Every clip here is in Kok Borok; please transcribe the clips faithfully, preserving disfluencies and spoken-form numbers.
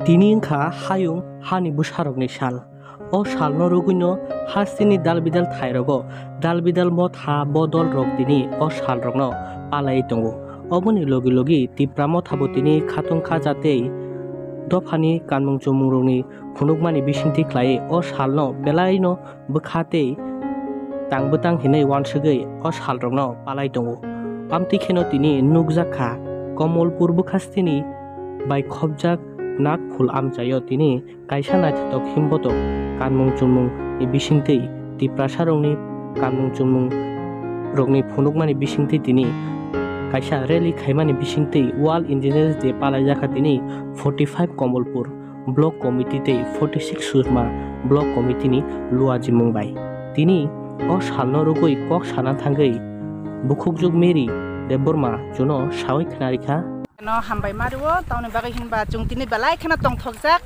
Tini wngkha hayung hani bwsarokni sal. O salno rwgwino hasteni dalbidal thairogo dalbidal motha bodolrok tini o salrokno palaiwi tongo. Oboni logi logi Tipra mothabo tini khatungkha jatei dophani kanmung chummungrokni phunukmani bisingtwi khlaiwi o salno belaino bwkha tei tang bwtang hinwi uansugwi o salrokno palai tongo. Amtwi kheno tini nukjak kha Komolpur bwkhasteni bai khopjak Nagphul amchaio tini kaisa naithotok himbotok kanmung chumungni bisingtwi Tiprasarokni kanmung chumung rokni phunukmani bisingtwi tini kaisa rally khaimani bisingtwi World Indigenous Day palaijak kha tini forty five Komolpur Block Committee tei forty six Surma Block Committee ni luajimung bai. Tini o salno rwgwi kok sana thangwi bukhukjwk Mary Debbarma chuno sawi khna rikha. No hambai mario, tamoni bagwi hinba chwng tini belai kheno tongthokjak.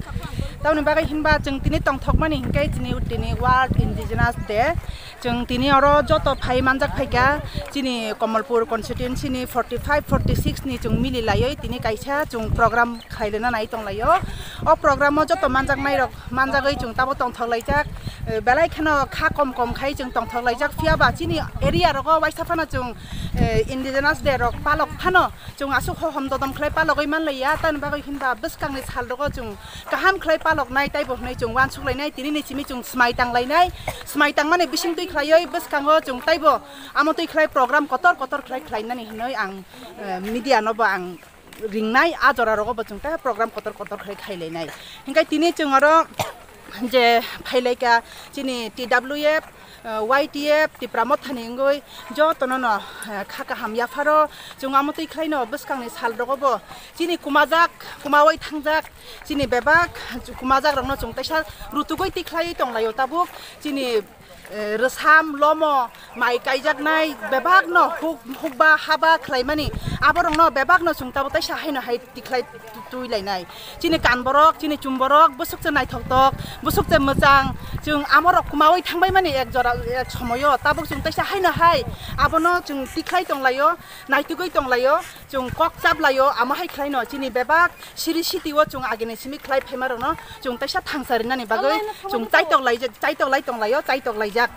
Tamoni bagwi hinba chwng tini tongthokmani hinkhe chini tini World Indigenous Day. Chwng tini oro joto phai manjak phaikha chini Komolpur constituency ni forty five, forty six ni chwng mili laiwi tini kaisa chwng program khailena nai tonglaio. O program o joto manjaknai rok manjagwi chwng tabo tongthok laijak. Eh, belai kheno kha kom kom khai chwng tongthok laijak, phiya ba chini area rogo waisa phano chwng, eh, Indigenous Day rok palok phano chwng aswk hohom dodom khlai palogwi manlaiya, tamoni bagwi hinba bwskangni sal rogo chwng kaham khlai paloknai taibo hwnwi chwng uansuk lainai, tini ni simi chwng swmai tang lainai, swmai tangmani bising twi khlaiwi bwskango chwng taibo amo twi khlai program kotor kotor khlai khlainani hinwi ang, eh, media no bo ang ringnai, a jora rogo bo chwng tei program kotor kotor khlai khai lainai. Hinkhe tini chwng oro je phailaika chini T W F, eh, Y T F, Tipra Mothani wngwi jotono no, eh, kha kaham yapharo chwng amo twi khlaino bwskangni sal rogo bo chini kumajak, kumawi thangjak chini bebak kumajak rokno chwng teisa rutugwi tikhlaiwi tonglaio tabuk chini, eh, rwsam, lomo, mai kaijaknai bebakno huk-, hukba haba khlaimani aborokno bebakno chwng tabuk teisa haino hai tikhlai tu-, twi lainai. Chini kan borok, chini chum borok, bwswk se naithoktok, bwswk se mwchang, chwng amorok kumawi thangbai mani ek jora, ek somoyo, tabuk chwng teisa haino hai abono chwng tikhlai tonglaio, naitugwi tonglaio, chwng kok chaplaio, amo hai khlaino chini bebak siri sitio chwng agini simi khlai phaima rokno chwng teisa thangsa rinani bagwi chwng chaitok laijak, chaitok lai tonglaio, chaitok laijak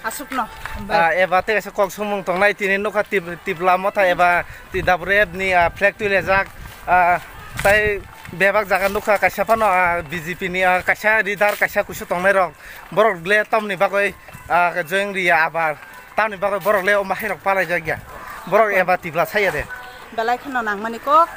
aswkno. Ah, eba tei kaisa kok sumung tongnai tini nukha Tip-, Tipra Motha eba T W F ni, ah, flag twi lejak, ah, tei bebak jaga nukha kaisa phano, ah, B J P ni, ah, kaisa leader kaisa kusu tongnai rok borok le tamni bagwi, ah, join riya abar. Tamni bagwi borok le omo hai rok palai jak ya. Borok eba Tipra saya de. Belai kheno nangmani kok.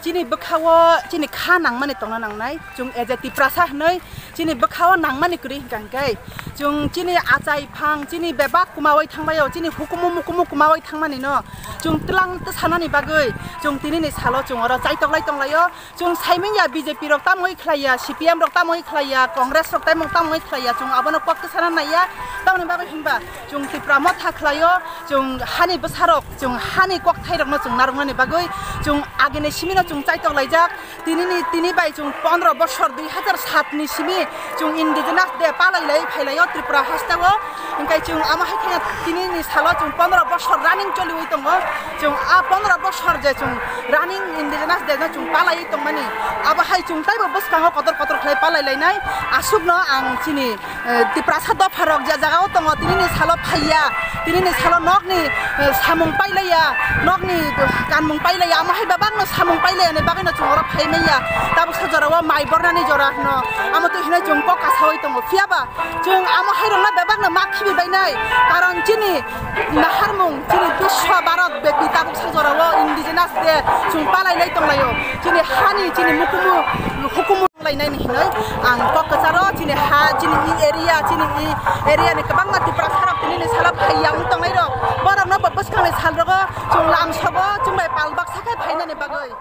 Chini bwkhao chini kha nangmani tongna nangnai. Chwng eje Tiprasa hwnwi chini bwkhao nangmani kwrwi hwnkha hwnkhe chwng chini achai phang, chini bebak kumawi thangbaio, chini hukumu mukumu kumawi thangmani no chwng twlang tw sanani bagwi chwng tini ni salo chwng oro chaitoklai tonglaio. Chwng saimanya B J P rok tamoi khlaiya, C P M rok tamoi khlaiya, Congress rok tamoi, tamoi khlaiya, chwng abono kok tisana naiya. Tamoni bagwi hinba chwng Tipra Motha khlaio, chwng hani bwsarok, chwng hani kokthai rokno chwng narwknani bagwi chwng agini simino chwng chaitok laijak. Tini ni, tini bai chwng pondro bosor dui hazar sat ni simi chwng Indigenous Day palai lai phai laio Tripura hasteo. Hinkhe chwng amo hai khe tini ni salo chwng pondro bosor running choliwi tongo. Chwng a pondro bosor je chwng running Indigenous Day no chwng palaiwi tongmani, abo hai chwng taibo bwskango kotor kotor khlai palai lainai. Aswkno ang chini, eh, Tiprasa dopharok je jagao tongo, tini ni salo phaiya, tini ni salo nokni, eh, samung pailaiya, nokni kanmung pailaiya, amo hai bebakno samung pailaiya ni bagwino chwng oro phai manya. Tabuksa jorao mai bornani jora hwno, amo twi hinwi chwng kok kasawi tongo. Phiya ba chwng amo hairokno bebakno ma khibi bainai, karon chini naharmung, chini biswa Bharat bepi tabuksa jorao Indigenous Day chwng palai lai tonglaio. Chini hani, chini mukumu, hukumu lainai ni hinwi ang kok kwcharo chini ha, chini i area, chini i area ni kwbangma Tiprasa rok tini ni salo phai yang tongnai rok, borokno bo bwskangni sal rogo chwng lamsogo chwng bai pal baksa khe phainani bagwi.